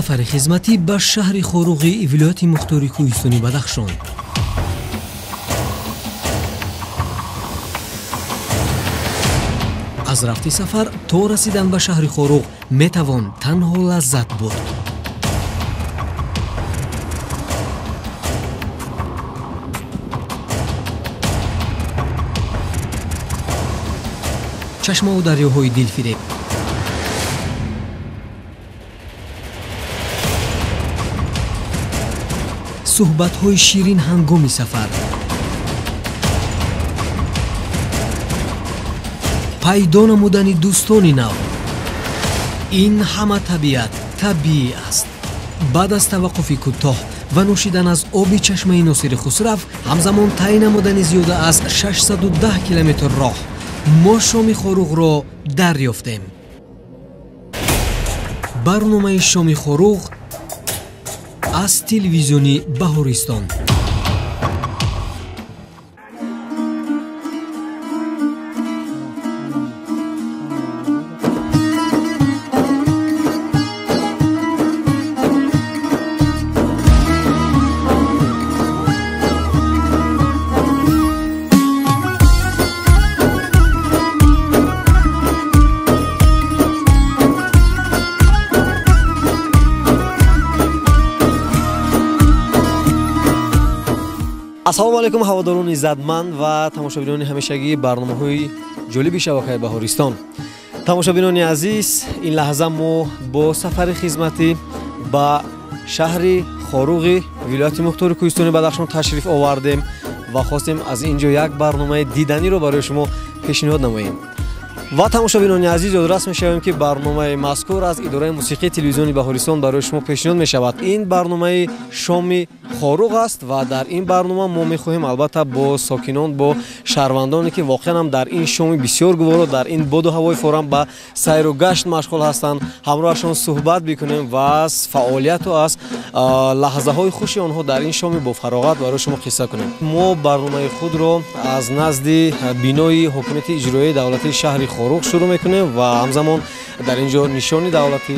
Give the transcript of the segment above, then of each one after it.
Сафари хизматӣ ба шаҳри Хоруғи вилояти мухтори Кӯҳистони Бадахшон. Аз рафти сафар то расидан ба шаҳри Хоруғ метавон танҳо лаззат бурд. Чашмаву дарёҳои дилфиреб, суҳбатҳои ширин ҳангоми сафар, пайдо намудани дӯстони нав. Ин ҳама табиат табиӣ аст. Баъд аз таваққуфи кӯтоҳ ва нӯшидан аз оби чашмаи Носири Хусрав, ҳамзамон тай намудани зиёда аз 610 километр роҳ, мо шоми Хоруғро дарёфтем. Барномаи шоми Хоруғ аз телевизиони Баҳористон. Ассалому алайкум ҳаводорони иззатманд ва тамошобинони ҳамешагии барномаҳои ҷолиби шабакаи Баҳористон. Тамошобинони азиз, ин лаҳза мо бо сафари хизматӣ ба шаҳри Хоруғи вилояти мухтори Кӯҳистони Бадахшон ташриф овардем ва хостем аз ин ҷо як барномаи диданиро барои шумо пешниҳод намоем. Ва тамошобинони азиз, ёдрас мешавем, ки барномаи мазкур аз идораи мусиқии телевизиони Баҳористон барои шумо пешниҳод мешавад. Ин барномаи шоми Хоруғ аст ва дар ин барнома мо мехоҳем албатта бо сокинон, бо шаҳрвандоне, ки воқеан ҳам дар ин шоми бисёр гуворо, дар ин боду ҳавои форам ба сайру гашт машғул ҳастанд, ҳамроҳашон суҳбат бикунем ва аз фаъолияту аз лаҳзаҳои хуши онҳо дар ин шоми бофароғат барои шумо қисса кунем. Мо барномаи худро аз назди бинои ҳокимияти иҷроияи давлатии шаҳри Хоруғ шурӯъ мекунем ва ҳамзамон дар ин ҷо нишони давлатӣ,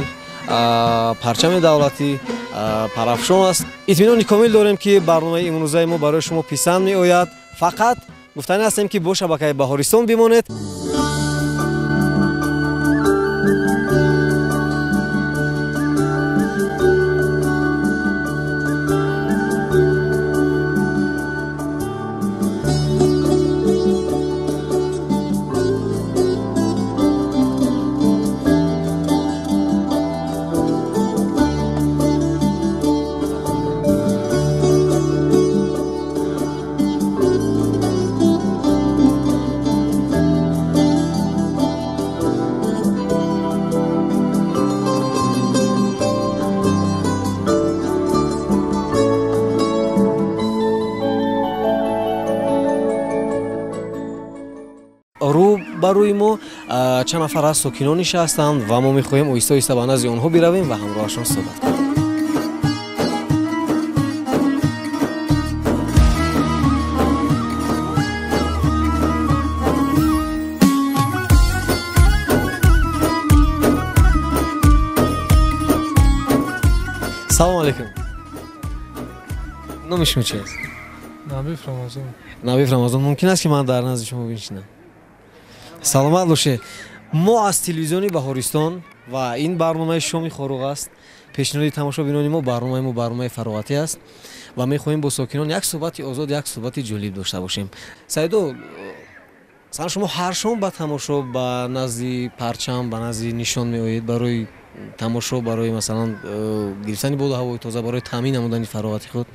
парчами давлатӣ парафшон аст. Итминони комил дорем, ки барномаи имрӯзаи мо барои шумо писанд меояд. Фақат гуфтанӣ ҳастем, ки бо шабакаи Баҳористон бимонед. Рӯ ба рӯи мо чанд нафар аз сокинон нишастанд ва мо мехоҳем оҳиста оҳиста ба назди онҳо биравем ва ҳамроҳашон суҳбат кунем. Салому алайкум. Номи шумо чи аст? Набиев Рамазон. Набиев Рамазон, мумкин аст, ки ман дар назди шумо биншинам? Саломат бошед. Мо аз телевизиони Баҳористон ва ин барномаи шоми Хоруғ аст. Пешниҳоди тамошобинони мо, барномаи мо барномаи фароғатӣ аст ва мехоҳем бо сокинон як суҳбати озод, як суҳбати ҷолиб дошта бошем. Саидо, масалан, шумо ҳар шом ба тамошо ба назди парчам, ба назди нишон меоед барои тамошо, барои масалан гирифтани боду ҳавои тоза, барои таъмин намудани фароғати худ?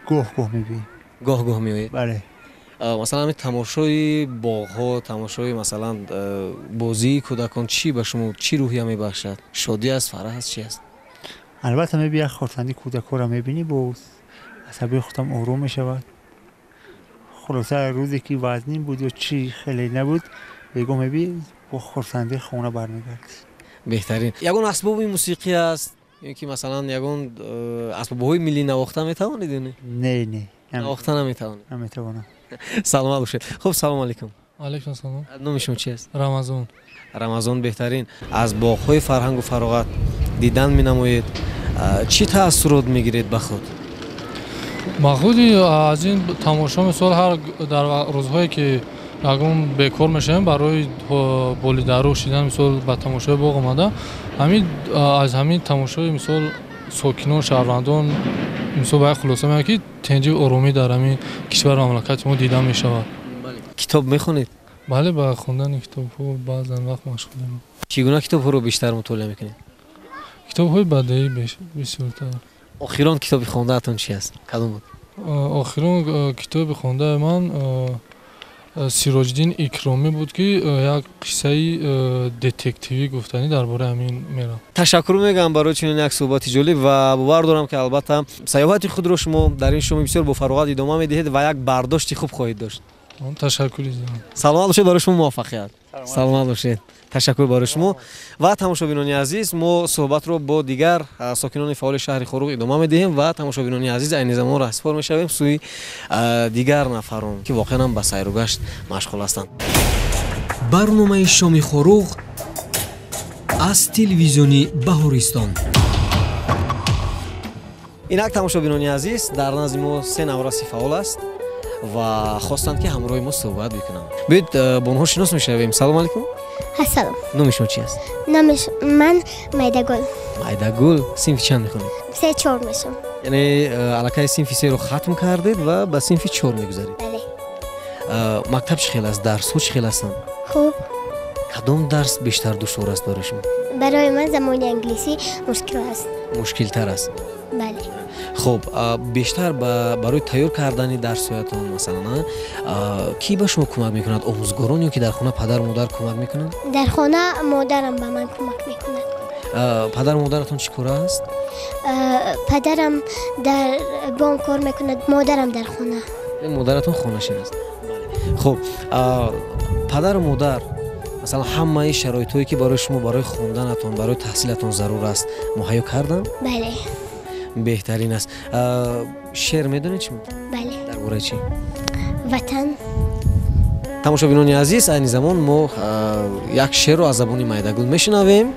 Гоҳ гоҳ мебием. Гоҳ гоҳ меоед? Бале. Масалан, тамошои боғҳо, тамошои масалан бозии кӯдакон чӣ ба шумо чӣ рӯҳия мебахшад? Шодӣ аст, фараҳ аст, чӣ аст? Албатта, меби як хурсандӣ, кӯдакҳоро мебинӣ, бо асаби худам ором мешавад. Хулоса, рӯзе ки вазнин буд ё чӣ хеле набуд, бего меби бо хурсандӣ хона бармегардӣ. Беҳтарин. Ягон асбоби мусиқӣ аст ё ки масалан ягон асбобҳои миллӣ навохта метавонед ё не? Не, не. Навохта наметавонед? Наметавонам. Саломат бошед. Хуб, салому алайкум. Алайкум салом. Номи шумо чи аст? Рамазон. Рамазон, беҳтарин. Аз боғҳои фарҳангу фароғат дидан менамоед. Чӣ таассурот мегиред ба худ? Ба худи аз ин тамошо, мисол, ҳар дар рӯзҳое ки ягон бекор мешавем, барои болидарӯ шидан, мисол, ба тамошои боғ омада, ҳамин аз ҳамин тамошои, мисол, сокинон, шаҳрвандон, мисол, ба як хулоса меояд, ки тинҷи оромӣ дар ҳамин кишвару мамлакати мо дида мешавад. Китоб мехонед? Бале, ба хондани китобҳо баъзан вақт машғулем. Чӣ гуна китобҳоро бештар мутолиа мекунед? Китобҳои бадеӣ бисёртар. Охирон китоби хондаатон чи аст, кадом буд? Охирон китоби хондаи ман Сироҷиддин Икромӣ буд, ки як қиссаи детективӣ гуфтанӣ дар бораи ҳамин меравад. Ташаккур мегӯям барои чунин як суҳбати ҷолиб ва бовар дорам, ки албатта саёҳати худро шумо дар ин шоми бисёр бофароғат идома медиҳед ва як бардошти хуб хоҳед дошт. Ташаккури. Саломат бошед, барои шумо муваффақият. Саломат бошед, ташаккур барои шумо. Ва тамошобинони азиз, мо суҳбатро бо дигар сокинони фаъоли шаҳри Хоруғ идома медиҳем ва, тамошобинони азиз, айни замон раҳсипор мешавем сӯи дигар нафарон, ки воқеан ҳам ба сайругашт машғул ҳастанд. Барномаи Шоми Хоруғ аз телевизиони Баҳористон. Инак, тамошобинони азиз, дар назди мо се навраси фаъол аст ва хостанд, ки ҳамроҳи мо суҳбат бикунанд. Биёед, бо онҳо шинос мешавем. Салом алейкум. Ассалом. Номи шумо чи аст? Номи ман Майдагул. Майдагул, синфи чанд мехонед? Се, чор мешам. Яъне аллакай синфи серо хатм кардед ва ба синфи чор мегузаред? Бале. Мактаб чӣ хел аст, дарсҳо чӣ хел ҳастанд? Хуб. Кадом дарс бештар душвор аст барои шумо? Барои ман забони англисӣ мушкил аст. Мушкилтар аст? Бале. Хуб, бештар барои тайёр кардани дарсҳоятон, масалан, кӣ ба шумо кӯмак мекунад, омӯзгорон ё ки дар хона падару модар кӯмак мекунанд? Дар хона модарам ба ман кӯмак мекунад. Падару модаратон чӣ кора аст? Падарам дар бонк кор мекунад, модарам дар хона. Модаратон хонашин аст. Хуб, падару модар, масалан, ҳамаи шароитҳое, ки барои шумо, барои хонданатон, барои таҳсилатон зарур аст, муҳайё карданд? Бале. Беҳтарин аст. Шеър медонед шумо? Бале. Дар бораи чӣ? Ватан. Тамошобинони азиз, айни замон мо як шеърро аз забони Майдагул мешунавем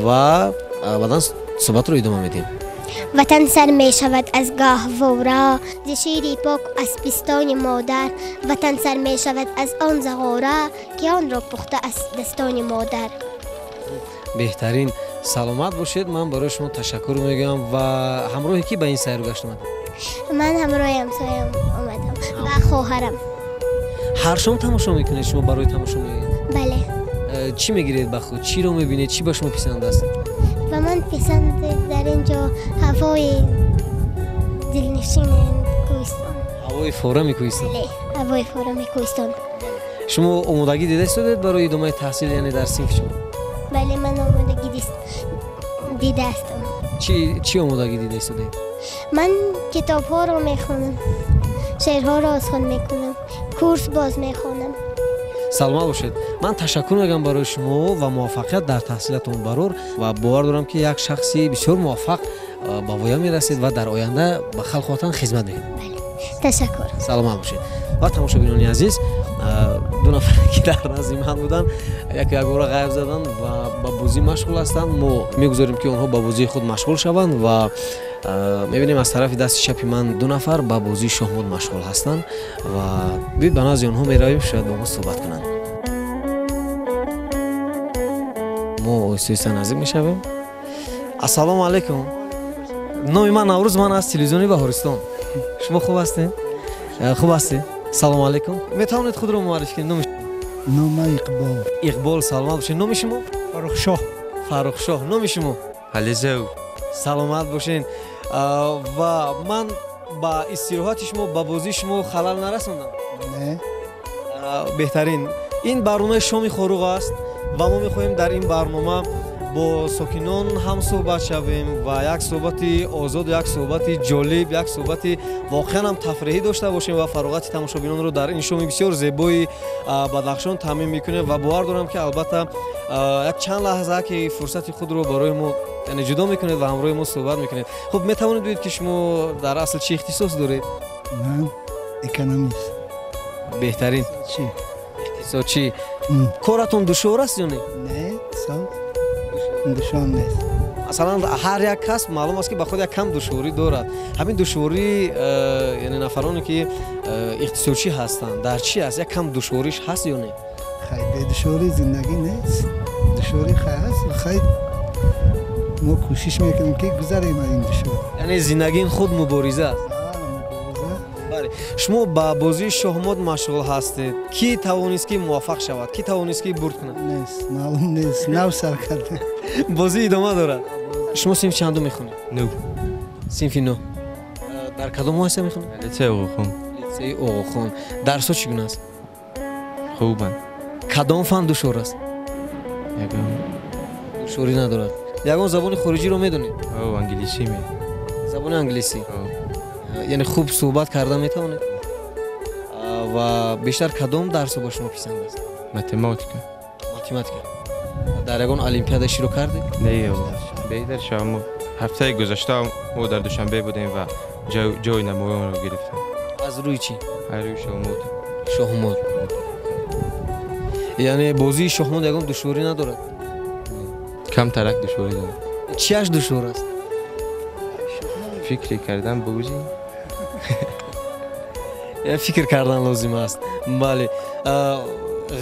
ва баъдан суҳбатро идома медиҳем. Ватан сар мешавад аз гаҳвора, зи шири пок, аз пистони модар. Ватан сар мешавад аз он зағора, ки онро пухта аз дастони модар. Беҳтарин, саломат бошед. Ман барои шумо ташаккур мегӯям. Ва ҳамроҳе ки ба ин сайру гашт омадед? Ман ҳамроҳи ҳамсоям омадам ва хоҳарам. Ҳар шом тамошо мекунед шумо? Барои тамошо меоед? Бале. Чӣ мегиред ба худ, чиро мебинед, чӣ ба шумо писанд аст? Ба ман писанд дар ин ҷо ҳавои дилнишини кӯҳистон. Ҳавои форами кӯҳистон? Бале, ҳавои форами кӯҳистон. Шумо омодагӣ дида истодед барои идомаи таҳсил, яъне дар синфи шумо? Бале, ман омодагӣ дидаастам. Чӣ омодагӣ дида истодед? Ман китобҳоро мехонам, шеърҳоро аз худ мекунам, курс боз мехонам. Саломат бошед. Ман ташаккур мегӯям барои шумо ва муваффақият дар таҳсилатон барор ва бовар дорам, ки як шахси бисёр муваффақ ба воя мерасед ва дар оянда ба халқу ватан хизмат мекунед. Бале, ташаккур. Саломат бошед. Ва тамошобинони азиз, ду нафаре, ки дар назди ман буданд, яке якбора ғайб заданд ва ба бозӣ машғул ҳастанд. Мо мегузорем, ки онҳо ба бозии худ машғул шаванд ва мебинем, аз тарафи дасти чапи ман ду нафар ба бозии шоҳмот машғул ҳастанд ва биёед, ба назди онҳо меравем, шояд бо мо суҳбат кунанд. Мо оҳиста оҳиста наздик мешавем. Ассалому алайкум, номи ман Наврӯз, ман аз телевизиони Баҳористон. Шумо хуб ҳастед? Хуб ҳастед? Салому алайкум, метавонед худро муаррифӣ кунед? Номи Нома Иқбол. Иқбол, саломат бошед. Номи шумо? Фаррухшоҳ. Фаррухшоҳ. Номи шумо? Ализев. Саломат бошед. Ва ман ба истироҳати шумо, ба бозии шумо халал нарасондам? Не. Беҳтарин. Ин барномаи Шоми Хоруғ аст ва мо мехоҳем дар ин барнома бо сокинон ҳам суҳбат шавем ва як суҳбати озод, як суҳбати ҷолиб, як суҳбати воқеан ҳам тафреҳӣ дошта бошем ва фароғати тамошобинонро дар ин шоми бисёр зебои Бадахшон таъмин мекунем. Ва бовар дорам, ки албатта як чанд лаҳза ки фурсати худро барои мо, яъне, ҷудо мекунед ва ҳамроҳи мо суҳбат мекунед. Хуб, метавонед бигӯед, ки шумо дар асл чӣ ихтисос доред? Ман экономист. Беҳтарин. Чӣ? Иқтисодчӣ. Коратон душвор аст ё не? Не, душвор нест. Масалан, ҳар як касб маълум аст, ки ба худ як кам душворӣ дорад. Ҳамин душворӣ, яъне нафароне ки ихтисосчӣ ҳастанд, дар чӣ аст? Як кам душвориш ҳаст ё не? Хай, бедушворӣ зиндагӣ нест. Душворӣ хай ҳаст, хай мо кӯшиш мекунем, ки гузарем аз ин душворӣ. Яъне зиндагӣ худ мубориза аст. Бале, шумо ба бозии шоҳмот машғул ҳастед. Кӣ тавонист, ки муваффақ шавад? Кӣ тавонист, ки бурд кунад? Нест, маълум нест, нав сар карда. Бозӣ идома дорад. Шумо синфи чандум мехонед? Нӯ. Синфи нӯ. Дар кадом муассиса мехонед? Литсеи Оғохон. Литсеи Оғохон. Дарсҳо чӣ гуна аст? Хубанд. Кадом фан душвор аст? Ягон. Душворӣ надорад. Ягон забони хориҷиро медонед? О, англисӣ ме. Забони англисӣ. Яъне хуб суҳбат карда метавонед? Ва бештар кадом дарсҳо ба шумо писанд аст? Математика. Математика. Дар ягон олимпиада иштирок кардед? Не, беҳтар шумо. Ҳафтаи гузашта мо дар Душанбе будем ва ҷои намоёнро гирифтем. Аз рӯи чӣ? Аз рӯи шоҳмот. Шоҳмот. Яъне бозии шоҳмот ягон душворӣ надорад? Камтарак душворӣ дорад. Чиаш душвор аст? Фикр кардан бозӣ. Фикр кардан лозим аст. Бале.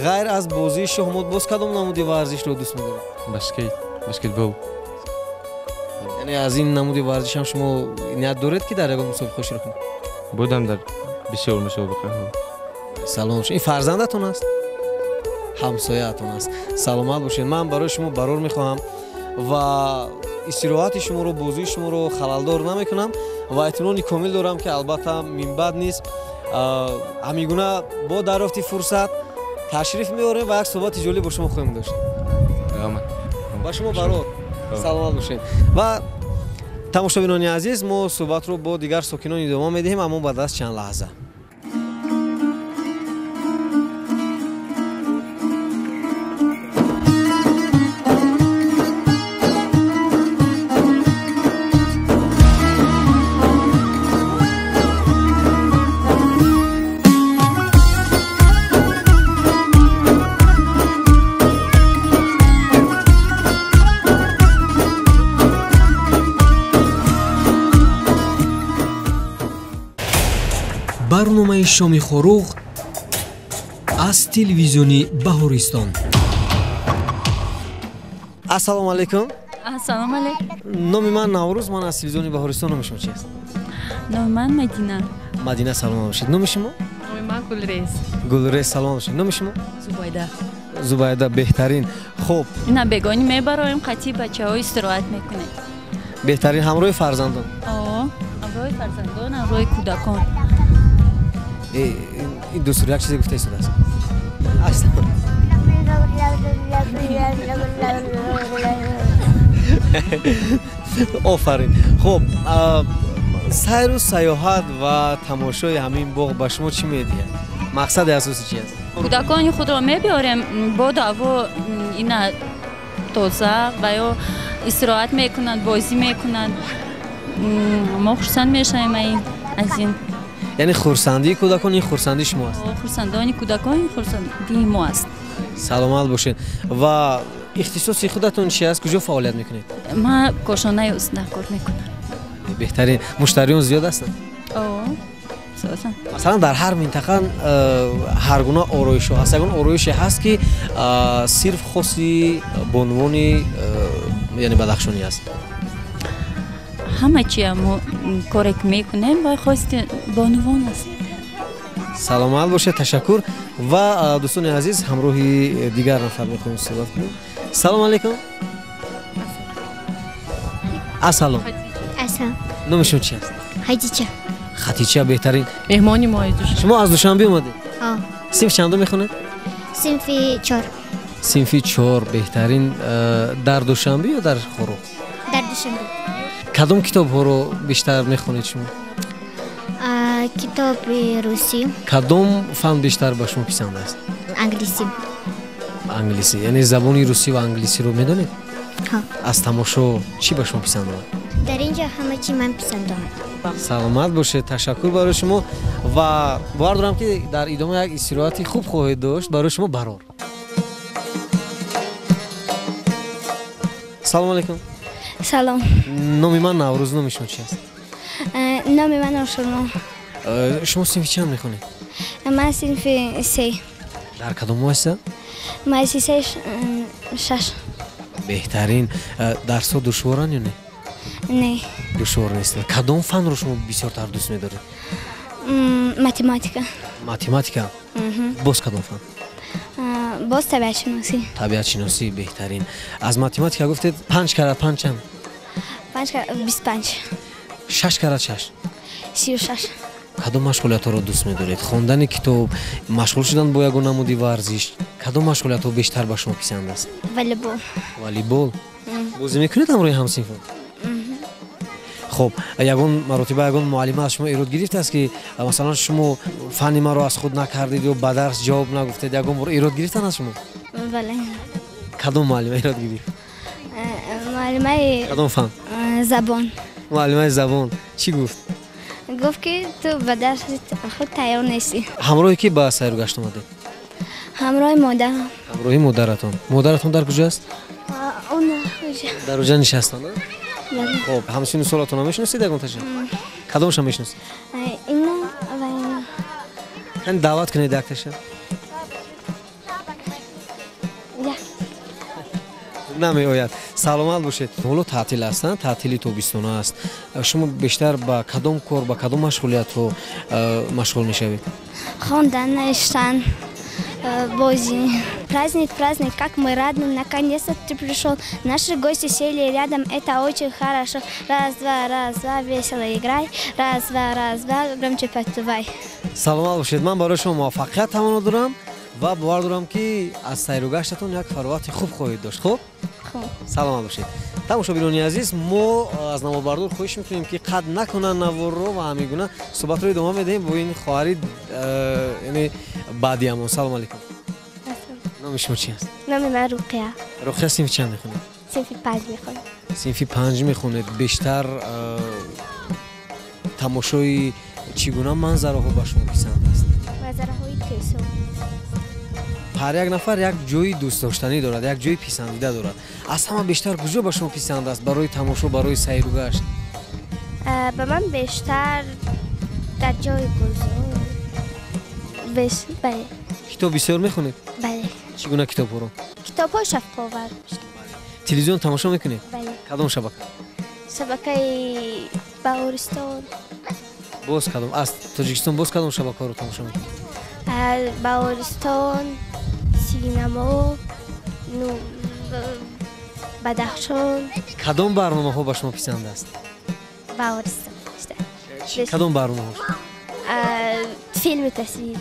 Ғайр аз бозии шоҳмот боз кадом намуди варзишро дӯст медоред? Баскет, баскетбол. Яъне аз ин намуди варзиш ҳам шумо ният доред, ки дар ягон мусобиқа иштирок кунед? Будам дар бисёр мусобиқаҳо. Салом бошед. Ин фарзандатон аст? Ҳамсояатон аст. Саломат бошед. Ман барои шумо барор мехоҳам ва истироҳати шуморо, бозии шуморо халалдор намекунам ва эътимони комил дорам, ки албатта минбаъд низ ҳамин гуна бо дарёфти фурсат ташриф меорем ва як суҳбати ҷолиб бо шумо хоҳем дошт. Ба шумо барор. Саломат бошед. Ва тамошобинони азиз, мо суҳбатро бо дигар сокинон идома медиҳем, аммо баъд аз чанд лаҳза. Барномаи шоми хоруғ аз телевизиони Баҳористон. Ассалому алайкум. Ассалому алайкум. Номи ман Наврӯз, ман аз телевизиони Баҳористон. Номи шумо чи аст? Номи ман Мадина. Мадина, саломат бошед. Номи шумо? Номи ман Гулрез. Гулрез, саломат бошед. Номи шумо? Зубайда. Зубайда, беҳтарин. Хуб, ина бегонӣ мебароем, қатъи бачаҳо истироҳат мекунем. Беҳтарин, ҳамроҳи фарзандон? Ҳамроҳи фарзандон, ҳамроҳи кӯдакон. Ин дӯстур як чизе гуфта истодааст. Офарин. Хуб, сайру сайёҳат ва тамошои ҳамин боғ ба шумо чӣ медиҳад? Мақсади асосӣ чи аст? Кӯдакони худро мебиёрем, боду ҳаво ина тоза ва ё истироҳат мекунанд, бозӣ мекунанд. Мо хурсанд мешавем аз ин. Яъне хурсандии кӯдакон ин хурсандии шумо аст? Хурсандони кӯдакон ин хурсандии мо аст. Саломат бошед. Ва ихтисоси худатон чи аст? Куҷо фаъолият мекунед? Ман кошонаи устна кор мекунам. Беҳтарин. Муштариён зиёд ҳастанд? Масалан, дар ҳар минтақа ҳар гуна ороишҳо ҳаст. Ягон ороише ҳаст, ки сирф хоси бонувони яъне бадахшонӣ аст? Ҳама чи мо коре ки мекунем ва хости бонувон аст. Саломат бошед, ташаккур. Ва дӯстони азиз, ҳамроҳи дигар нафар мехоҳем суҳбат кунем. Салом алайкум. Ассалом. Ассалом. Номи шумо чи аст? Хадича. Хатича, беҳтарин. Меҳмони мо аз Душанбе. Шумо аз Душанбе омадед? Ҳа. Синф чандум мехонед? Синфи 4. Синфи 4, беҳтарин. Дар Душанбе ё дар Хоруғ? Дар Душанбе. Кадом китобҳоро бештар мехонед шумо? Китоби русӣ. Кадом фан бештар ба шумо писанд аст? Англисӣ. Англисӣ. Яъне забони русӣ ва англисиро медонед? Ҳа. Аз тамошо чӣ ба шумо писанд омад? Дар ин ҷо ҳама чи ман писанд омад. Саломат бошед, ташаккур барои шумо ва бовар дорам, ки дар идома як истироҳати хуб хоҳед дошт. Барои шумо барор. Салому алайкум. Салом. Номи ман Наврӯз, номи шумо чи аст? Номи ман Ошурмо. Шумо синфи чанд мехонед? Ман синфи 3. Дар кадом муассиса? Муассисаи 6. Беҳтарин. Дарсҳо душворанд ё не? Не. Душвор нестанд. Кадом фанро шумо бисёртар дӯст медоред? Математика. Математика? Боз кадом фан? Боз табиатшиносӣ. Табиатшиносӣ, беҳтарин. Аз математика гуфтед, 5 карат 5 чанд? 5 карат 25. 6 карат 6? 36. Кадом машғулиятҳоро дӯст медоред? Хондани китоб, машғул шудан бо ягон намуди варзиш, кадом машғулиятҳо бештар ба шумо писанд аст? Волейбол. Волейбол? Бозӣ мекунед ҳамроҳи ҳамсинфон? Хуб, ягон маротиба ягон муаллима аз шумо эрод гирифтааст, ки масалан шумо фанни маро аз худ накардед ё ба дарс ҷавоб нагуфтед, ягон бор эрод гирифтан аз шумо? Бале. Кадом муаллима эрод гирифт? Муаллимаи кадом фан? Забон. Муаллимаи забон чӣ гуфт? Гуфт, ки ту ба дарси худ тайёр нестӣ. Ҳамроҳи ки ба сайру гашт омадед? Ҳамроҳи модарам. Ҳамроҳи модаратон. Модаратон дар куҷо аст? Дар уҷа нишастанд? Хуб, ҳамсину солатонро мешиносед ягонташа? Кадомша мешиносед? Ина ва ина. Кани даъват кунед якташа. Намеояд. Саломат бошед. Ҳоло таътил аст, таътили тобистона аст. Шумо бештар ба кадом кор, ба кадом машғулиятҳо машғул мешавед? Хондан, навиштан, бозӣ. Праздник, праздник, как мы рады, наконец-то ты пришел. Наши гости сели рядом, это очень хорошо. Раз, два, весело играй. Раз, два, громче подпевай. Саломат бошед. Ман барои шумо муваффақият таманно дорам ва бовар дорам, ки аз сайругаштатон як фароғати хуб хоҳед дошт. Хуб? Саломат бошед. Тамошобинони азиз, мо аз наворбардор хоҳиш мекунем, ки қад накунанд наворро ва ҳамин гуна суҳбатро идома медиҳем бо ин хоҳари, яъне баъдиамон. Салом алейкум. Номи шумо чи аст? Номи ман Руқия. Руқия, синфи чанд мехонед? Синфи 5 мехонам. Синфи 5 мехонед. Бештар тамошои чӣ гуна манзараҳо ба шумо писанд аст? Манзараҳои кӯҳсор. Ҳар як нафар як ҷои дӯстдоштанӣ дорад, як ҷои писандида дорад. Аз ҳама бештар куҷо ба шумо писанд аст барои тамошо, барои сайру гашт? Ба ман бештар дар ҷои гулзор. Бале. Китоб бисёр мехонед? Бале. Чӣ гуна китобҳоро? Китобҳои шафқовар. Телевизион тамошо мекунед? Бале. Кадом шабака? Шабакаи Баҳористон. Боз кадом? Аз Тоҷикистон боз кадом шабакаҳоро тамошо мекунед? Баҳористон, синамо, Бадахшон. Кадом барномаҳо ба шумо писанд аст? Баҳористон. Кадом барномаҳо? Филми тасвирӣ.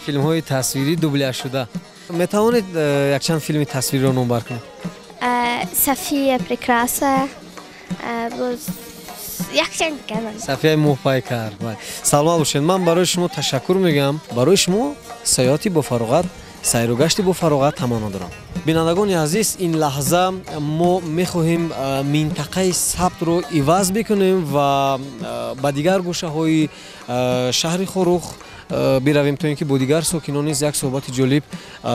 Филмҳои тасвирӣ дубляшуда. Метавонед якчанд филми тасвириро номбар кунед? София Прекрасная, боз якчанд дигар. Софияи моҳпайкар. Саломат бошед. Ман барои шумо ташаккур мегӯям. Барои шумо сайёҳати бофароғат, сайругашти бофароғат таманно дорам. Бинандагони азиз, ин лаҳза мо мехоҳем минтақаи сабтро иваз бикунем ва ба дигар гӯшаҳои шаҳри Хоруғ биравем, то ин ки бо дигар сокинон низ як суҳбати ҷолиб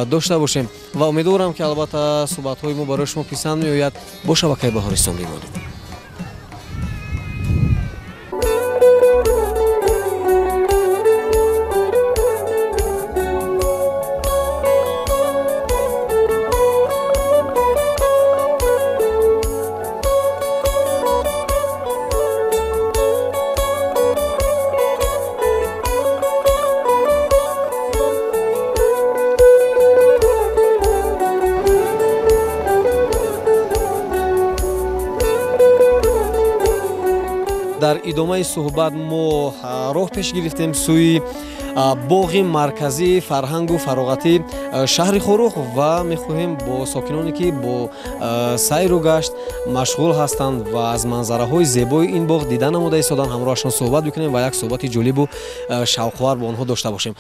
дошта бошем ва умедворам, ки албатта суҳбатҳои мо барои шумо писанд меояд. Бо шабакаи Баҳористон бимонед. Дар идомаи суҳбат мо роҳ пеш гирифтем сӯи боғи марказии фарҳангу фароғатӣ шаҳри Хоруғ ва мехоҳем бо сокиноне, ки бо сайру гашт машғул ҳастанд ва аз манзараҳои зебои ин боғ дида намуда истоданд, ҳамроҳашон суҳбат бикунем ва як суҳбати ҷолибу шавқовар бо онҳо дошта бошем.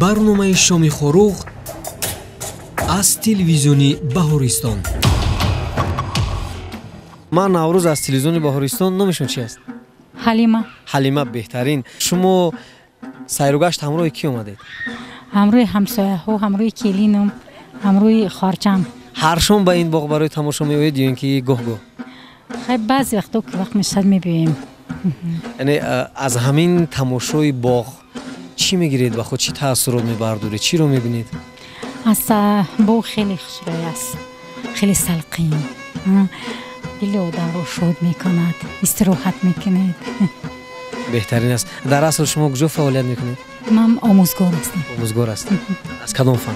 Барномаи шоми Хоруғ аз телевизиони Баҳористон. Ман Наврӯз аз телевизиони Баҳористон. Номи шумо чи аст? Ҳалима. Ҳалима, беҳтарин. Шумо сайругашт ҳамроҳи кӣ омадед? Ҳамроҳи ҳамсояҳо, ҳамроҳи келинам, ҳамроҳи хорчам. Ҳар шом ба ин боғ барои тамошо меоед ё ин ки гоҳ-гоҳ? Хай, баъзе вақто ки вақт мешавад, мебиёем. Яъне аз ҳамин тамошои боғ чӣ мегиред ба худ, чӣ таассурот мебардоред, чиро мебинед? Аз боғ хеле хушрӯй аст, хеле салқин, дили одамро шод мекунад, истироҳат мекунед. Беҳтарин аст. Дар асл шумо куҷо фаъолият мекунед? Ман омӯзгор ҳастам. Омӯзгор ҳастед. Аз кадом фан?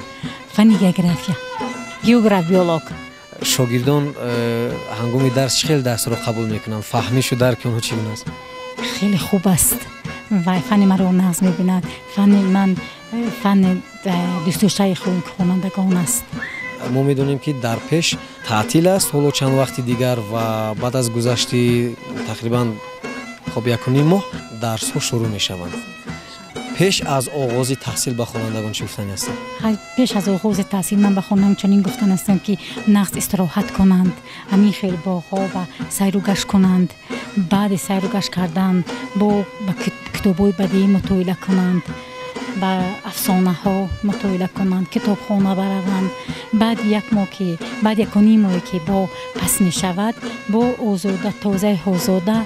Фани география, географ, биолог. Шогирдон ҳангоми дарс чӣ хел дарсро қабул мекунанд? Фаҳмишу дарки онҳо чӣ гуна аст? Хеле хуб аст ва фани маро нағз мебинад. Фани ман фани дӯстдоштаи хонандагон аст. Мо медонем, ки дар пеш таътил аст, ҳоло чанд вақти дигар, ва баъд аз гузашти тақрибан хоб 1.5 моҳ дарсҳо шурӯъ мешаванд. Пеш аз оғози таҳсил ба хонандагон чӣ гуфтани ҳастед? Пеш аз оғози таҳсил ман ба хонандагон чунин гуфтан ҳастам, ки нағз истироҳат кунанд, ҳамин хел боғҳо ва сайру гашт кунанд. Баъди сайру гашт кардан бо ба китобҳои бадиӣ мутолиа кунанд, ба афсонаҳо мутолиа кунанд, китобхона бараванд. Баъд як моҳ ки баъд 1.5 моҳе ки бо пас мешавад, бо озода тозаи озода,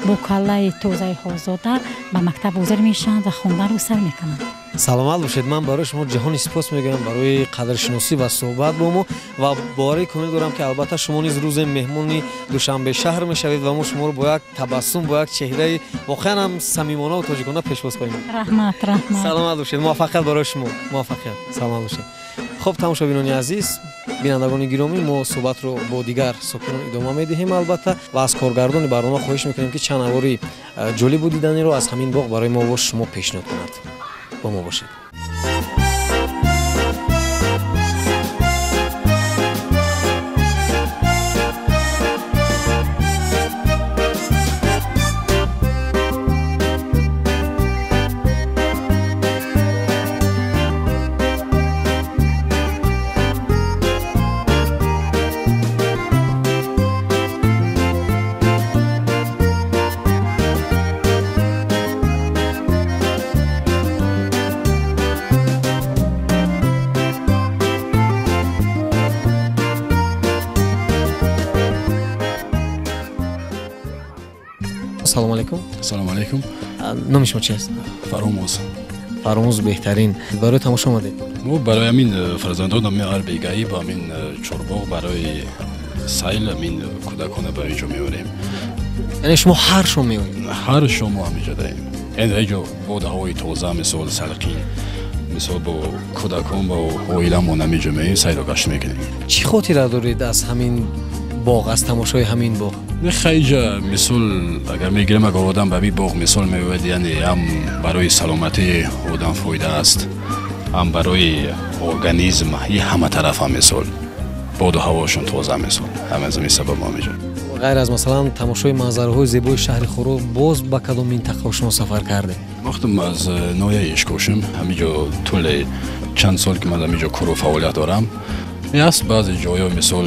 бо каллаи тозаи озода ба мактаб ҳозир мешаванд ва хонданро сар мекунанд. Саломат бошед. Ман барои шумо ҷаҳони сипос мегӯям барои қадршиносӣ ва суҳбат бо мо ва боварӣ комил дорам, ки албатта шумо низ рӯзе меҳмони Душанбе шаҳр мешавед ва мо шуморо бо як табассум, бо як чеҳраи воқеан ҳам самимона ва тоҷикона пешвоз хоҳем. Раҳмат, раҳмат. Саломат бошед. Муваффақият барои шумо. Муваффақият. Саломат бошед. Хуб, тамошобинони азиз, бинандагони гиромӣ, мо суҳбатро бо дигар сокинон идома медиҳем албатта ва аз коргардони барнома хоҳиш мекунем, ки чанд навори ҷолибу диданиро аз ҳамин боғ барои мо ва шумо пешниҳод кунад. Бо мо бошед. Салом алейкум. Салом алейкум. Номи шумо чи аст? Фаромӯз. Фаромӯз, беҳтарин. Барои тамошо омадед? Мо барои ҳамин фарзандонам ҳар бегаӣ ба ҳамин чорбоғ барои сайл ҳамин кӯдакона ба инҷо меорем. Яъне шумо ҳар шом меоед? Ҳар шом мо ҳаминҷо даем. Яъне инҷо боду ҳавои тоза, мисол салқин, мисол бо кӯдакон, бо оиламон ҳаминҷо меоем, сайру гашт мекунем. Чӣ хотира доред аз ҳамин боғ, аз тамошои ҳамин боғ? Хайҷа мисол агар мегирем, агар одам ба ин боғ мисол меояд, яъне ҳам барои саломатии одам фоида аст, ҳам барои организм, и ҳама тарафа мисол боду ҳавошон тоза, мисол ҳам аз ҳамин сабаб мо меҷоем. Ғайр аз масалан тамошои манзараҳои зебои шаҳри Хоруғ, боз ба кадом минтақаҳо шумо сафар кардед? Вақтам аз ноҳияи Ишкошим, ҳаминҷо тӯли чанд сол ки ман ҳаминҷо кору фаъолият дорам, аст баъзе ҷойҳо мисол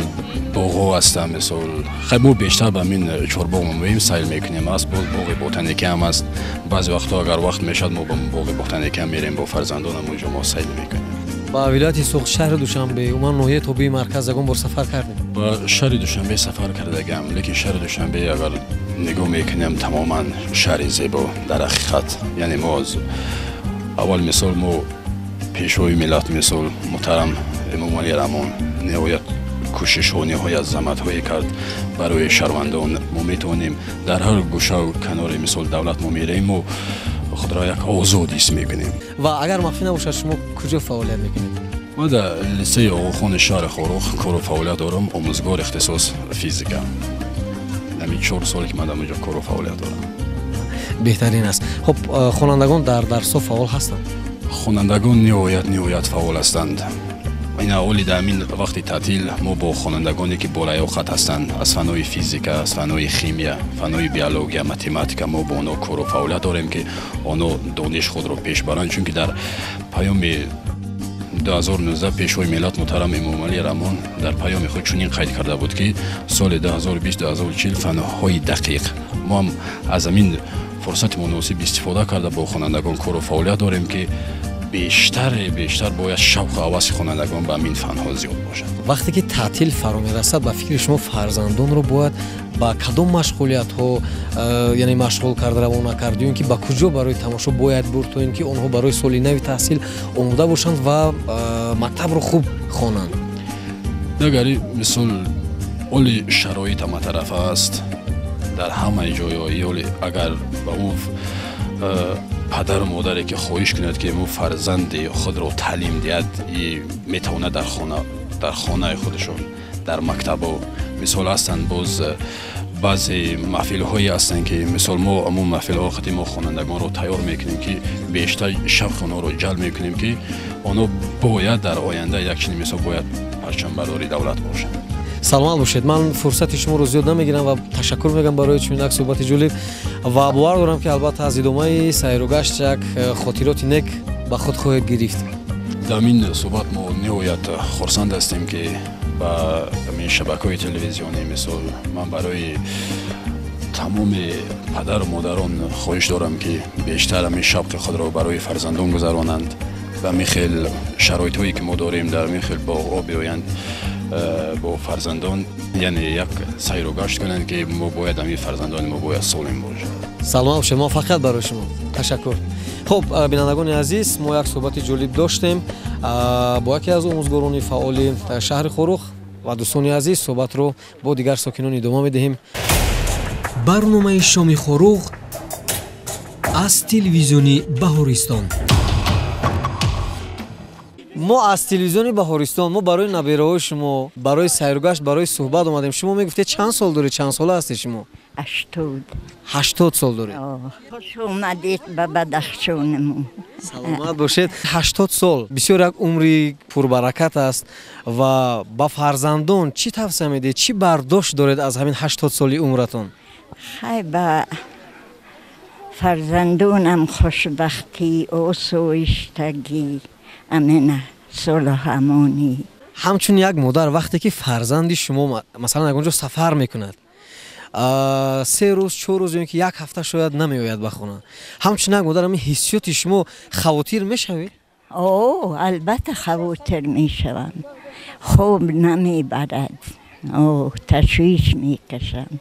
боғҳо ҳастанд, мисол хай мо бештар ба ҳамин чорбоғ меоем, сайл мекунем. Аст боз боғи ботаникӣ ҳам аст. Баъзе вақтҳо агар вақт мешавад, мо ба боғи ботаникӣ ҳам мерем, бо фарзандонам онҷо мо сайл мекунем. Ба вилояти Суғд, шаҳри Душанбе, умуман ноҳияи тобеи марказ ягон бор сафар кардем? Ба шаҳри Душанбе сафар кардагам, лекин шаҳри Душанбе агар нигоҳ мекунем, тамоман шаҳри зебо дар ҳақиқат. Яъне мо аз аввал мисол мо пешвои миллат мисол муҳтарам Эмомалӣ Раҳмон ниҳоят кӯшишҳо, ниҳоят заҳматҳое кард барои шаҳрвандон. Мо метавонем дар ҳар гӯшаву канори мисол давлат мо мераем, мо худро як озод ҳис мекунем. Ва агар махфӣ набошад, шумо куҷо фаъолият мекунед? Ман дар литсеи Оғохони шаҳри Хоруғ кору фаъолият дорам, омӯзгор ихтисос физика. Ҳамин 4 соле ки ман дар онҷо кору фаъолият дорам. Беҳтарин аст. Хуб, хонандагон дар дарсҳо фаъол ҳастанд? Хонандагон ниҳоят фаъол ҳастанд. Ин аввали дар ҳамин вақти таътил мо бо хонандагоне ки болаёқат ҳастанд аз фанҳои физика, аз фанҳои химия, фанҳои биология, математика, мо бо онҳо кору фаъолият дорем, ки онҳо дониш худро пеш баранд, чунки дар паёми 2019 пешвои миллат муҳтарам Эмомалӣ Раҳмон дар паёми худ чунин қайд карда буд, ки соли 2020-2040 фанҳои дақиқ. Мо ҳам аз ҳамин фурсати муносиб истифода карда бо хонандагон кору фаъолият дорем, ки Бештар бояд шавқу ҳаваси хонандагон ба ҳамин фанҳо зиёд бошад. Вақте ки таътил фаро мерасад, ба фикри шумо фарзандонро бояд ба кадом машғулиятҳо, яъне машғул карда равона кард, ё ин ки ба куҷо барои тамошо бояд бурд, то ин ки онҳо барои соли нави таҳсил омода бошанд ва мактабро хуб хонанд? Агари мисол оли шароит ҳаматарафа аст дар ҳамаи ҷойҳо, оли агар ба ӯ падару модаре ки хоҳиш кунад ки мо фарзанди худро таълим диҳад, метавонад дар хонаи худашон, дар мактабо мисол ҳастанд. Боз баъзе маҳфилҳое ҳастанд ки мисол мо ҳамон маҳфилҳо қати мо хонандагонро тайёр мекунем, ки бештар шавқи онҳоро ҷалб мекунем, ки онҳо бояд дар оянда як чунин мисол бояд парчамбардори давлат бошанд. Саломат бошед. Ман фурсати шуморо зиёд намегирам ва ташаккур мегӯям барои чунин як суҳбати ҷолиб ва бовар дорам, ки албатта аз идомаи сайругашт як хотироти нек ба худ хоҳед гирифт. Дар ин суҳбат мо ниҳоят хурсанд ҳастем, ки ба ҳамин шабакаҳои телевизионӣ мисол ман барои тамоми падару модарон хоҳиш дорам, ки бештар ҳамин шавқи худро барои фарзандон гузаронанд, ба ҳамин хел шароитҳое ки мо дорем дар ҳамин хел боғҳо биёянд бо фарзандон, яъне як сайру гашт кунанд, ки мо бояд ҳамин фарзандони мо бояд солим бошад. Саломат бошед, муваффақият барои шумо. Ташаккур. Хуб, бинандагони азиз, мо як суҳбати ҷолиб доштем бо яке аз омӯзгорони фаъоли шаҳри Хоруғ ва дӯстони азиз, суҳбатро бо дигар сокинон идома медиҳем. Барномаи шоми Хоруғ аз телевизиони Баҳористон. Мо аз телевизиони Баҳористон, мо барои набераҳои шумо, барои сайругашт, барои суҳбат омадем. Шумо мегуфтед чанд сол доред, чанд сола ҳастед шумо? 80. 80 сол доред. Хуш омадед ба Бадахшонамон. Саломат бошед. 80 сол бисёр як умри пурбаракат аст ва ба фарзандон чӣ тавсия медиҳед, чӣ бардошт доред аз ҳамин 80 соли умратон? Хай, ба фарзандонам хушбахтӣ, осоиштагӣ, амина, сулҳ-амонӣ. Ҳамчун як модар, вақте ки фарзанди шумо масалан ягон ҷо сафар мекунад, 3 рӯз, 4 рӯз ё ин ки як ҳафта шояд намеояд ба хона, ҳамчун як модар ҳамин ҳиссиёти шумо хавотир мешавед? О, албатта хавотир мешавам. Хоб намебарад, ташвиш мекашам.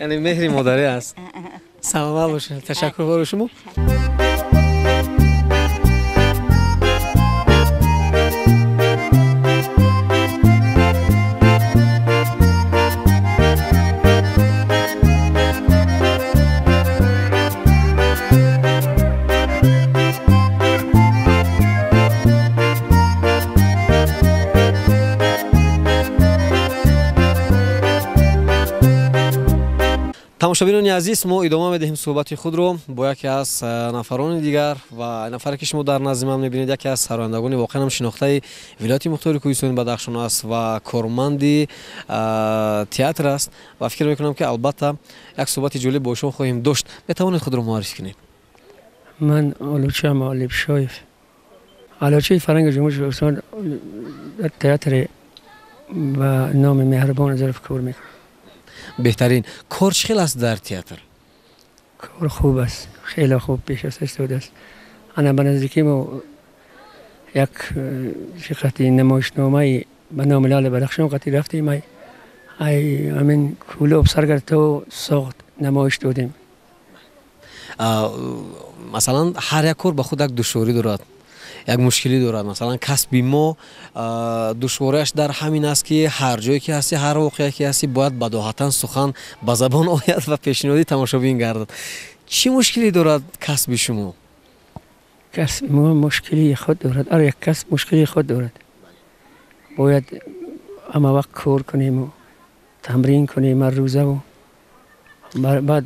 Яъне меҳри модарӣ аст. Саломат бошед. Ташаккур барои шумо. Тамошобинони азиз, мо идома медиҳем суҳбати худро бо яке аз нафарони дигар ва нафаре ки шумо дар назди ман мебинед, яке аз сарояндагони воқеан шинохтаи вилояти мухтори Кӯҳистони Бадахшон аст ва корманди театр аст ва фикр мекунам, ки албатта як суҳбати ҷолиб бо шумо хоҳем дошт. Метавонед худро муаррифӣ кунед? Ман Олуча Маолибшоев, Аълочии фарҳанги Ҷумҳурии Ӯзбекистон, дар театри ба номи Меҳрибон Зариф кор мекунам. Беҳтарин. Кор чӣ хел аст дар театр? Кор хуб аст, хеле хуб пешрафта истодааст. Ана ба наздикӣ мо як ширкати намоишномаи ба номи Лали Бадахшон қатӣ рафтем, ай ҳамин Кӯлоб саргард то Соғд намоиш додем. Масалан, ҳар як кор ба худ як душворӣ дорад, як мушкилӣ дорад. Масалан, касби мо душвориаш дар ҳамин аст, ки ҳар ҷое ки ҳастӣ, ҳар воқеа ки ҳастӣ, бояд бадоҳатан сухан ба забон ояд ва пешниҳоди тамошобин гардад. Чӣ мушкилӣ дорад касби шумо? Касби мо мушкилии худ дорад. Ҳар як касб мушкилии худ дорад. Бояд ҳама вақт кор кунему тамрин кунем ҳар рӯзаву баъд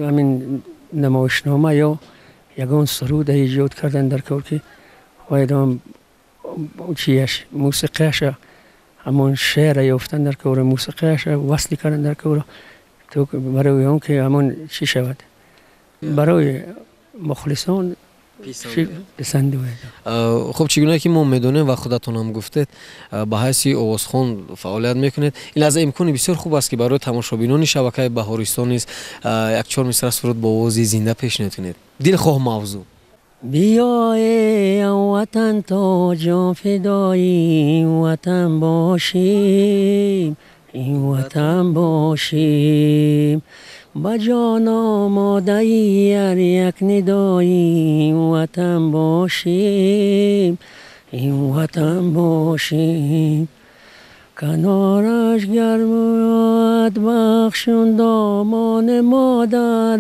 ҳамин намоишнома ё ягон суруда эҷод кардан дар кор, ки бояд он чияш, мусиқияша, ҳамон шеъра ёфтан дар кор, мусиқияша васли кардан дар кор, то барои он ки ҳамон чӣ шавад барои мухлисон писанд ояд. Хуб, чӣ гуна ки мо медонем ва худатонам гуфтед, ба ҳайси овозхон фаъолият мекунед. Ин лаҳза имкони бисёр хуб аст, ки барои тамошобинони шабакаи Баҳористон низ як 4 мисра суруд бо овози зинда пешниҳод кунед. Дилхоҳ мавзӯъ. بیا ای وطن تا جان فدای این وطن باشیم، این وطن باشیم. با جان آماده ای هر یک ندای این وطن باشیم، این وطن باشیم. کنارش گرمد بخشون دامان مادر،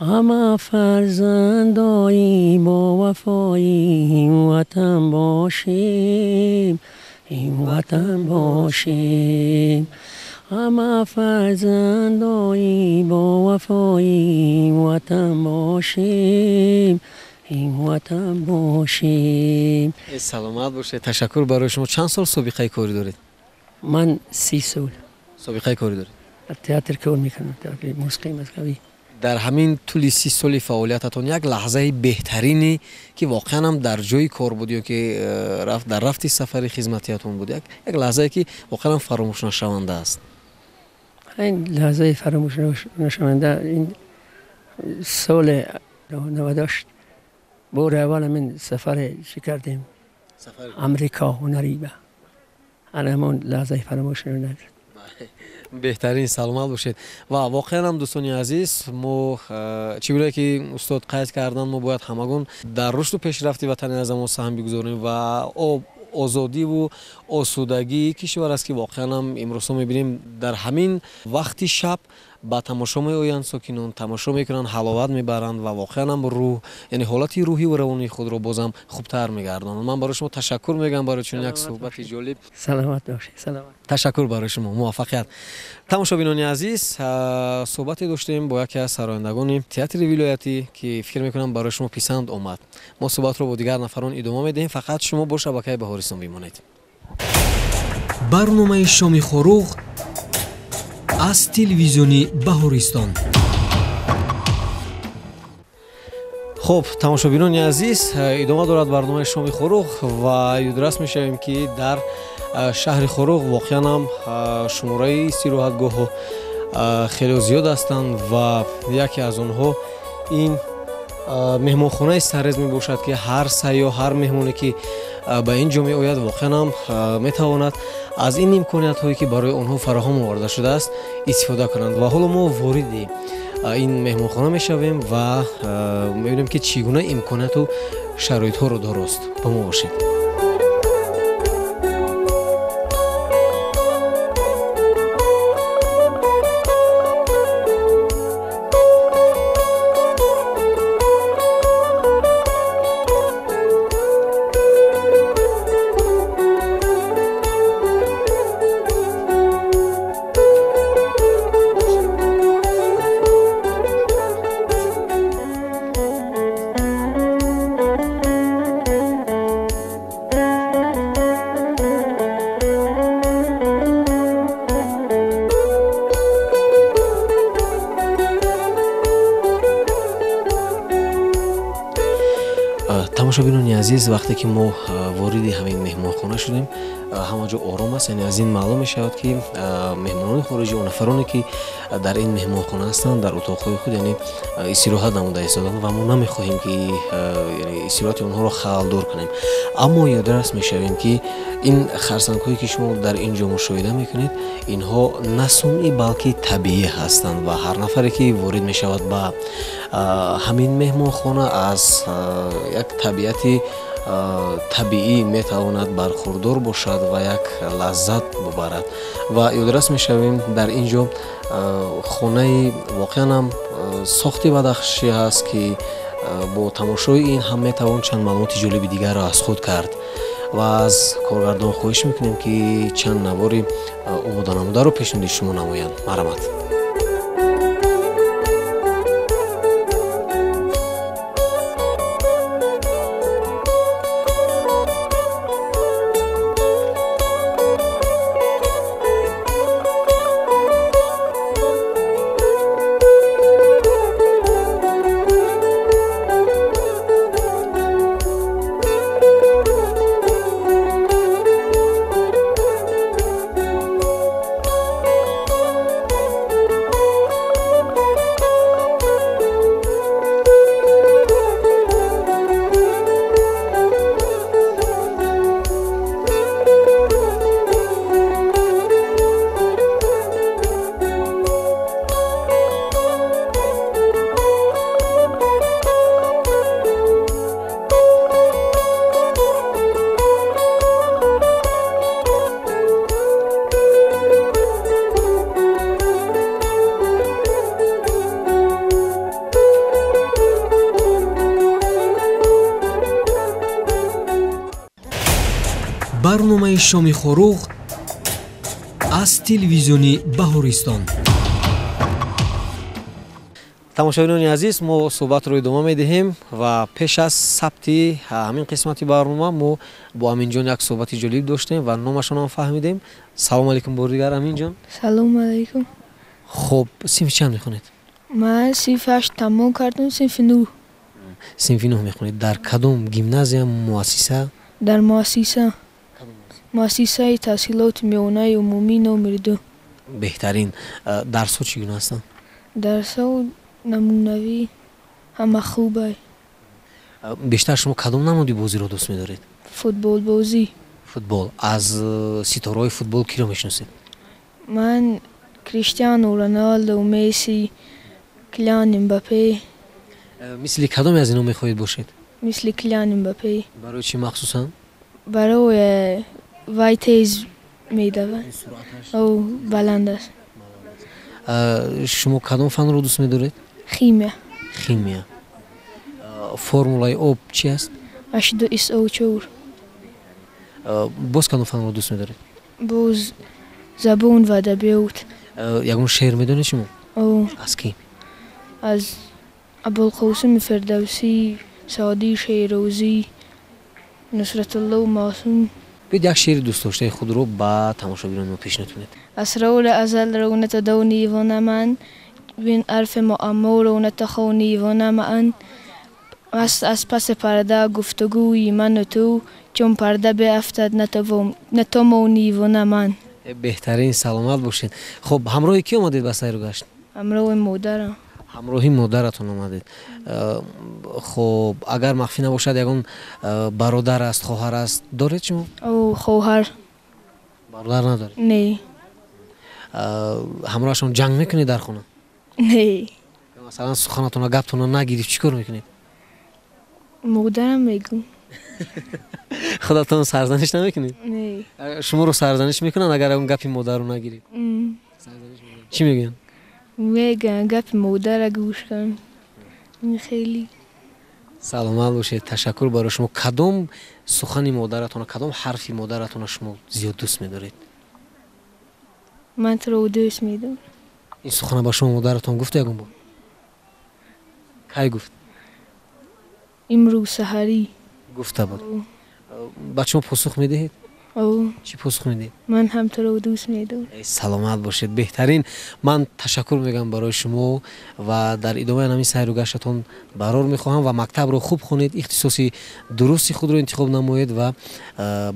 همه فرزندایی با وفایی این وطن باشیم، این وطن باشیم. همه فرزندایی با وفایی این وطن باشیم، این وطن باشیم. سلامت باشید. تشکر برای شما. چند سال سابقه کاری دارید؟ من 30 سال سابقه کاری دارید. در تئاتر کار میکنم، تئاتر موسیقی مسکوی. در همین طول 30 سال فعالیتتون یک لحظه بهترینی که واقعا هم در جای کار بود یا که رفت در رفتی سفر خدمتیتون بود، یک لحظه که واقعا فراموش نشونده است؟ این لحظه فراموش نشونده این سال 98 بار اول من سفر چی کردیم؟ امریکا هنری به همون لحظه فراموش نشونده. بهترین، سلامت باشید. و واقعا هم دوستان عزیز، ما چی بوده که استاد قید کردن، ما باید همگون در رشد و پیشرفت وطن از ما سهم بگذاریم و آزادی و آسودگی کشور است که واقعا هم امروز میبینیم در همین وقتی شب با تماشا میآیند ساکنان، تماشا میکنند، حلاوت میبرند و واقعا هم روح، یعنی حالت روحی و روانی خود رو بازم خوبتر میگردانند. من برای شما تشکر میگم برای چون یک صحبت جالب. سلامت باشید. سلامت. تشکر برای شما، موفقیت. تماشابینان عزیز، صحبتی داشتیم با یکی از سرایندگان تئاتر ولایتی که فکر میکنم برای شما پسند آمد. ما صحبت رو با دیگر نفران ادامه میدهیم، فقط شما با شبکه بهارستان بمانید. برنامه شامی خروغ از телевизиони Баҳористон. Хуб, тамошобинони азиз, идома дорад барномаи шоми Хоруғ ва ёдрас мешавем, ки дар шаҳри Хоруғ воқеан ҳам шумораи истироҳатгоҳҳо хеле зиёд ҳастанд ва яке аз онҳо ин меҳмонхонаи Саррез мебошад, ки ҳар сайёҳ, ҳар меҳмоне ки ба ин ҷо меояд, воқеан ҳам метавонад аз ин имкониятҳое ки барои онҳо фароҳам оварда шудааст истифода кунанд. Ва ҳоло мо вориди ин меҳмонхона мешавем ва мебинем, ки чӣ гуна имконияту шароитҳоро дорост. Ба мо бошед. Тамошобинони азиз, вақте ки мо вориди ҳамин меҳмонхона шудем, ҳама ҷо ором аст. Яъне аз ин маълум мешавад, ки меҳмонони хориҷӣ, он нафароне ки дар ин меҳмонхона ҳастанд, дар утоқҳои худ яъне истироҳат намуда истоданд ва мо намехоҳем, ки истироҳати онҳоро халалдор кунем. Аммо ёдрас мешавем, ки ин харсангҳое ки шумо дар ин ҷо мушоҳида мекунед, инҳо на сунъӣ, балки табиӣ ҳастанд ва ҳар нафаре ки ворид мешавад ба ҳамин меҳмонхона аз як табиати табиӣ метавонад бархурдор бошад ва як лаззат бубарад. Ва ёдрас мешавем, дар ин ҷо хонаи воқеан ҳам сохти бадахшӣ ҳаст, ки бо тамошои ин ҳам метавон чанд маълумоти ҷолиби дигарро аз худ кард. Ва аз коргардон хоҳиш мекунем, ки чанд навори омоданамударо пешниҳоди шумо намоянд. Марҳамат. Барномаи шоми Хоруғ аз телевизиони Баҳористон. Тамошобинони азиз, мо суҳбатро идома медиҳем ва пеш аз сабти ҳамин қисмати барнома мо бо Аминҷон як суҳбати ҷолиб доштем ва номашонам фаҳмидем. Салом алейкум бори дигар, Аминҷон. Салом алейкум. Хуб, синфи чанд мехонед? Ман синфи 8 тамом кардам, синфи 9. Синфи 9 мехонед. Дар кадом гимназия, муассиса? Дар муассиса. Муассисаи таҳсилоти миёнаи умумӣ номери 2. Беҳтарин. Дарсҳо чӣ гуна ҳастанд? Дарсҳо намунавӣ, ҳама хубай. Бештар шумо кадом намуди бозиро дӯст медоред? Футболбозӣ. Футбол. Аз ситораҳои футбол киро мешиносед? Ман Криштиану Роналду, Месси, Килиан Мбаппе. Мисли кадоме аз инҳо мехоҳед бошед? Мисли Килиан Мбаппе. Барои чӣ махсусан? Барои вай тез медавад. Ӯ баланд аст. Шумо кадом фанро дӯст медоред? Химия. Химия. Формулаи об чӣ аст? H2SO4. Боз кадом фанро дӯст медоред? Боз забон ва адабиёт. Ягон шеър медонед шумо? Аз кӣ? Аз Абулқосими Фирдавсӣ, Саъдии Шерозӣ, Нусратулло Маъсум. Биёед як шеъри дӯстдоштаи худро ба тамошобинони мо пешниҳод кунед. Асрори азалро натадонӣ ва на ман, бин арфи муамморо натахонӣ ва на ман. Аст аз паси парда гуфтугӯи ману ту, чун парда биафтад на ту монӣ ва на ман. Беҳтарин, саломат бошед. Хуб, ҳамроҳи кӣ омадед ба сайру гашт? Ҳамроҳи модарам. Ҳамроҳи модаратон омадед. Хуб, агар махфӣ набошад, ягон бародар аст, хоҳар аст доред шумо? Хоҳар. Бародар надоред? Не. Ҳамроҳашон ҷанг мекунед дар хона? Не. Масалан, суханатонро, гаптонро нагирифт, чӣ кор мекунед? Модарам мегӯм. Худатон сарзаниш намекунед? Не. Шуморо сарзаниш мекунанд, агар ягон гапи модарро нагиред? Чӣ мегӯянд? Мегӯянд гапи модарро гӯш кун. Хеле. Саломат бошед, ташаккур барои шумо. Кадом сухани модаратонро, кадом ҳарфи модаратонро шумо зиёд дӯст медоред? Ман туро дӯст медорам. Ин сухана ба шумо модаратон гуфт ягон бор? Кай гуфт? Имрӯз саҳарӣ. Гуфта буд. Ба шумо посух медиҳед? Чӣ посух медиҳед? Ман ҳам туро дӯст медорам. Саломат бошед, беҳтарин. Ман ташаккур мегӯям барои шумо ва дар идомаи ҳамин сайру гаштатон барор мехоҳам ва мактабро хуб хонед, ихтисоси дурусти худро интихоб намоед ва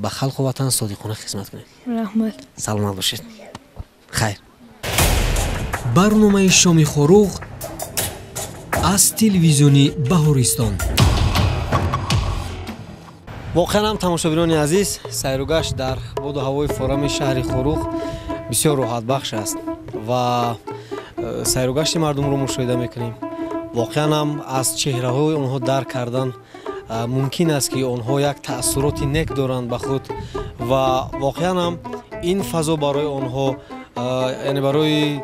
ба халқу ватан содиқона хизмат кунед. Раҳмат. Саломат бошед. Хайр. Барномаи шоми Хоруғ аз телевизиони Баҳористон. Воқеан ҳам тамошобинони азиз, сайругашт дар боду ҳавои форами шаҳри Хоруғ бисёр роҳатбахш аст ва сайругашти мардумро мушоҳида мекунем. Воқеан ҳам аз чеҳраҳои онҳо дарк кардан мумкин аст, ки онҳо як таассуроти нек доранд ба худ ва воқеан ҳам ин фазо барои онҳо, яъне барои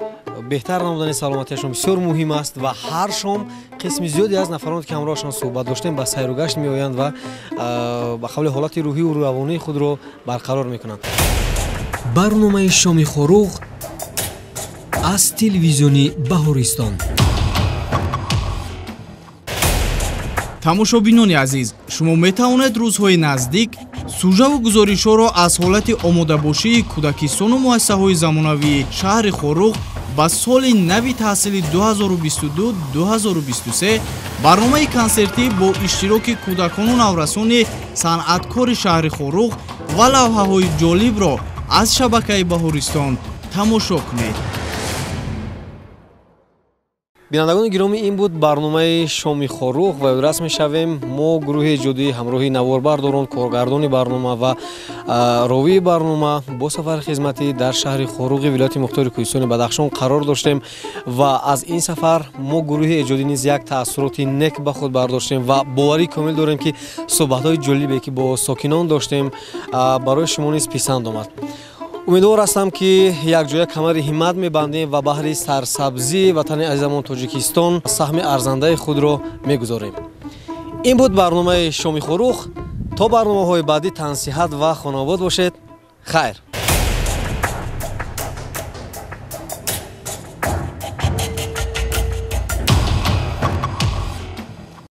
беҳтар намудани саломатиашон бисёр муҳим аст ва ҳар шом қисми зиёде аз нафароне ки ҳамроҳашон суҳбат доштем ба сайругашт меоянд ва ба қавли ҳолати рӯҳию равонии худро барқарор мекунанд. Барномаи шоми Хоруғ аз телевизиони Баҳористон. Тамошобинони азиз, шумо метавонед рӯзҳои наздик сужаву гузоришҳоро аз ҳолати омодабошии кӯдакистону муассисаҳои замонавии шаҳри Хоруғ ба соли нави таҳсили 2022-2023, барномаи консертӣ бо иштироки кӯдакону наврасони санъаткори шаҳри Хоруғ ва лавҳаҳои ҷолибро аз шабакаи Баҳористон тамошо кунед. Бинандагони гиромӣ, ин буд барномаи шоми Хоруғ ва ёдрас мешавем. Мо гурӯҳи эҷодии ҳамроҳи наворбардорон, коргардони барнома ва ровии барнома бо сафари хизматӣ дар шаҳри Хоруғи вилояти мухтори Кӯҳистони Бадахшон қарор доштем ва аз ин сафар мо гурӯҳи эҷодӣ низ як таассуроти нек ба худ бардоштем ва боварии комил дорем, ки суҳбатҳои ҷолибе ки бо сокинон доштем барои шумо низ писанд омад. Умедвор ҳастам, ки якҷоя камари ҳиммат мебандем ва баҳри сарсабзии ватани азизамон Тоҷикистон саҳми арзандаи худро мегузорем. Ин буд барномаи шоми Хоруғ. То барномаҳои баъдӣ тансиҳат ва хонобод бошед. Хайр.